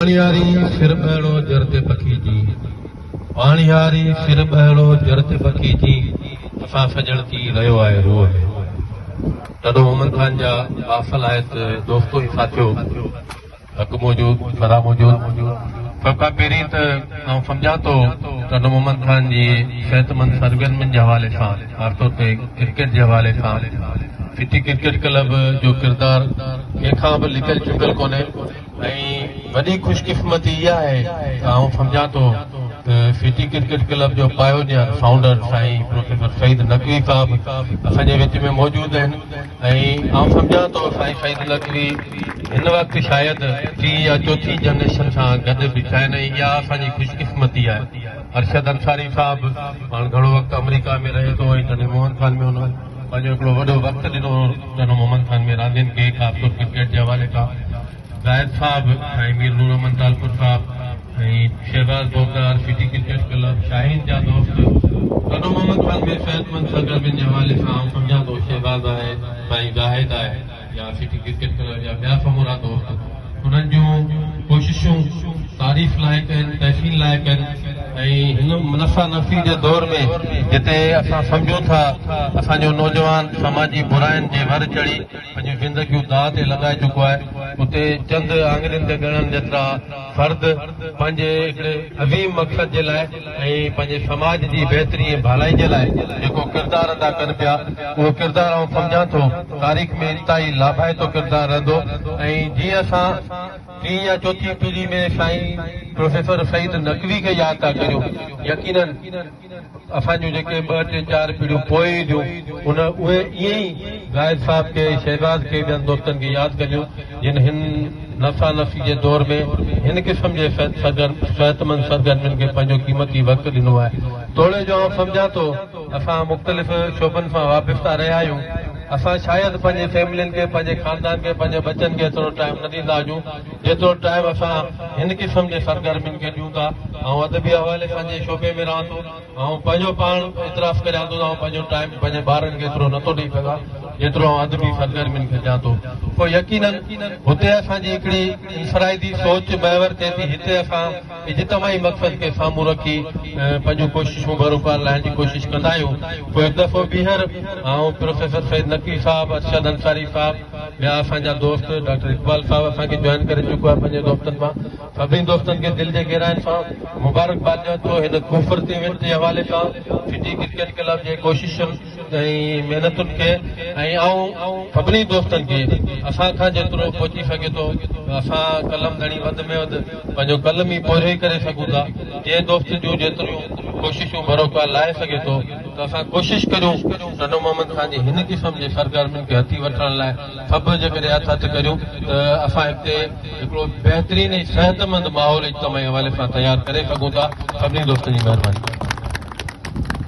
پاڻيهاري سر ٻهڙو جر تي پکي جي. پاڻيهاري سر ٻهڙو جر تي پکي جي اسان سڄڻ ٿي رهيو آهي روح ۾. ٽنڊو محمد خان جا باصلاحيت دوستو ۽ ساٿيو حق موجود سدا موجود. سڀ کان پهرين ته آئون سمجهان ٿو ٽنڊو محمد خان جي صحتمند سرگرمين جي حوالي سان خاص طور تي ڪرڪيٽ جي حوالي سان سٽي ڪرڪيٽ ڪلب جو ڪردار ڪنهن کان به لڪل چڪل ڪونهي. ۽ وڏي خوش قسمتي اها آهي ته آئون سمجهان ٿو ته سٽي ڪرڪيٽ ڪلب جو پايونيئر فائونڊر سائين پروفيسر سعيد نقوي صاحب اسان جي وچ ۾ موجود آهن ۽ آئون سمجهان ٿو سائين سعيد نقوي هن وقت شايد ٽين يا چوٿين جنريشن سان گڏ بيٺا آهن ۽ اها اسان جي خوش قسمتي آهي. ارشد انصاري صاحب پاڻ گهڻو وقت آمريڪا ۾ رهي ٿو ۽ ٽنڊي محمد خان ۾ هن پنهنجو هڪڙو وڏو وقت ڏنو ٽنڊو محمد خان ۾ راندين کي خاص طور ڪرڪيٽ جي حوالي سان زاهد صاحب سائين مير نور احمد ٽالپر صاحب ۽ Shahbaz Bozdar city cricket club Shaheen جا دوست ٽنڊو محمد خان ۾ صحتمند سرگرمين جي حوالي سان آئون سمجهان ٿو شهباز آهي سائين زاهد آهي يا سٽي ڪرڪيٽ ڪلب جا ٻيا سمورا دوست انهن جون ڪوششون تعريف لائق آهن، تحسين لائق آهن ۽ هن نفسا نفسي جي دور ۾ جتي اسان سمجهون ٿا اسان جو نوجوان سماجي براين جي ور چڙهي پنهنجون زندگيون داء تي لڳائي چڪو آهي اتي چند آڱرين تي ڳڻڻ جيترا فرد پنهنجي هڪڙي عظيم مقصد جي لاء ۽ پنهنجي سماج جي بهتري ۽ ڀلائي جي لاء جيڪو ڪردار ادا ڪن پيا اهو ڪردار آئون سمجهان ٿو تاريخ ۾ انتهائي لاڀائتو ڪردار رهندو ۽ جيئن اسان ٽين يا چوٿين پيڙهي ۾ سائين پروفيسر سعيد نقوي کي ياد ٿا ڪريون يقينن اسان جون جيڪي ٻه ٽي چار پيڙهيون پوء اينديون ان اهي ائين ئي زاهد صاحب کي شهزاد کي ٻين دوستن کي ياد ڪنديون جن هن نفسا نفسي جي دور ۾ هن قسم جي صحتمند سرگرمين کي پنهنجو قيمتي وقت ڏنو آهي. توڙي جو آئون سمجهان ٿو اسان مختلف شعبن سان وابسته رهيا آهيون اسان شايد پنهنجي فيملين کي پنهنجي خاندان کي پنهنجي ٻچن کي ايترو ٽائيم نه ڏيندا هجون جيترو ٽائيم اسان هن قسم جي سرگرمين کي ڏيون ٿا. آئون ادبي حوالي سان جنهن شعبي ۾ رهان ٿو، آئون پنهنجو پاڻ اعتراف ڪريان ٿو ته آئون پنهنجو ٽائيم پنهنجي ٻارن کي ايترو نٿو ڏئي سگهان جيترو آئون ادبي سرگرمين کي ڏيان ٿو. پوء يقيناً هتي اسان جي هڪڙي انفرادي سوچ محور ٿئي ٿي. هتي اسان اجتماعي مقصد کي سامهون رکي پنهنجون ڪوششون بروڪار لاهڻ جي ڪوشش ڪندا آهيون. پوء هڪ دفعو ٻيهر آئون پروفيسر سيد نقوي صاحب، ارشد انصاري صاحب، ٻيا اسان جا دوست ڊاڪٽر اقبال صاحب اسان کي جوائن ڪري چڪو آهي پنهنجي دوستن مان سڀني دوستن کي دل جي گهراين سان مبارڪباد ڏيان ٿو هن خوبصورت ايونٽ جي حوالي سان سٽي ڪرڪيٽ ڪلب جي ڪوششن ۽ محنتن کي ۽ آئون سڀني دوستن کي اسان کان جيترو پهچي سگهي ٿو اسان قلم ڌڻي وڌ ۾ وڌ پنهنجو قلمي پورهيو ئي ڪري سگهون ٿا جنهن دوست جون جيتريون ڪوششون بروڪار لاهي سگهي ٿو ته اسان ڪوشش ڪريون ٽنڊو محمد خان جي هن قسم جي سرگرمين کي هٿي وٺرائڻ لاء سڀ جيڪڏهن هٿ هٿ ڪريون ته اسان هتي هڪڙو بهترين ۽ صحتمند ماحول اجتماعي حوالي سان تيار ڪري سگهون ٿا. سڀني دوستن جي مهرباني.